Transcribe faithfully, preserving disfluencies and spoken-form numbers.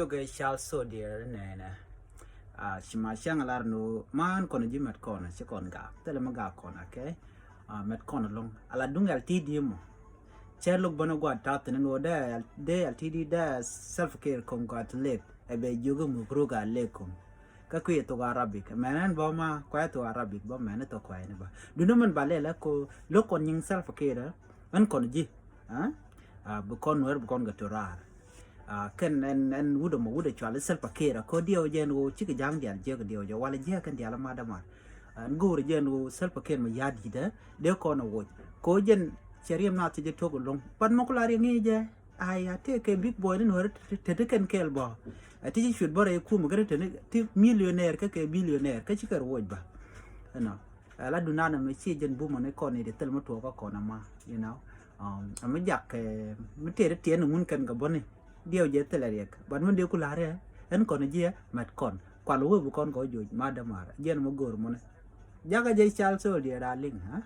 Jokɛ cal soldier nɛnɛ. Ci ma cäŋ lar ni man kɔn ji̱ mɛt kɔn ci kɔn gak thilɛ mi gak kɔn, okay. Mɛt kɔn loŋ ala duŋ L T D mɔ. Cɛ luk bänä guat ta̱thi̱n ni wä dee L T D dee Salva Kiir congratulate ɛ bɛ jiök i̱ mubruk alaikum. Kä kui̱ thok Arabic mɛn ɛn bä ma kuay thok Arabic bä mɛn thok kuay ni bä. Duni mɛn ba lɛl ɛ ko lo̱k kɔn nyiŋ Salva Kiir ɛn kɔn ji̱. Bi kɔn Nuɛr bi kɔn kɛ to̱ raar. Kɛn ɛn ɛn wut ɛmɔ wut ɛ cual i̱ Salva Kiir ɛ ko diɛw jɛ ɛn ɣöö cikɛ ja̱a̱ŋ diaal jiäk diɛw jɛ walɛ jiäk kɛn diaal ɛ madɛ mar. Ɛn go̱o̱rɛ jɛ ɛn ɣöö Salva Kiir mɛ ya̱a̱ di̱tdä dee kɔn ɛ woc ko jɛn cɛ riɛm na thiec jɛ tuɔk ɛlɔ̱ŋ. But mɛ ku la riɛŋ i̱ jɛ. Ay a tëë kɛ big boy ni Nuɛr te te kɛn kɛɛl bä. Ɛ ti ci cuet bä rɛy kumɛ kä te te ti millionaire kä kɛ billionaire kä ci kɛ ruɔc bä. Ɛnɔ. Ɛ la dunan ɛmɛ ci jɛn bumä ni kɔn i̱ di thil mi tuɔɔk kä kɔn ɛma, you know. Ɛmɛ jak mi tëë ti tiɛn ŋun kɛn kɛ bäni diɛw jɛ thilɛ riɛk but mi dee ku la̱r ɛ ɛn kɔn jiɛ mɛt kɔn kual wee bi kɔn kɔ joc ma dämar jiɛn mɛ go̱o̱r mɔni. Jakä jɛ cal soldier a liŋ ha.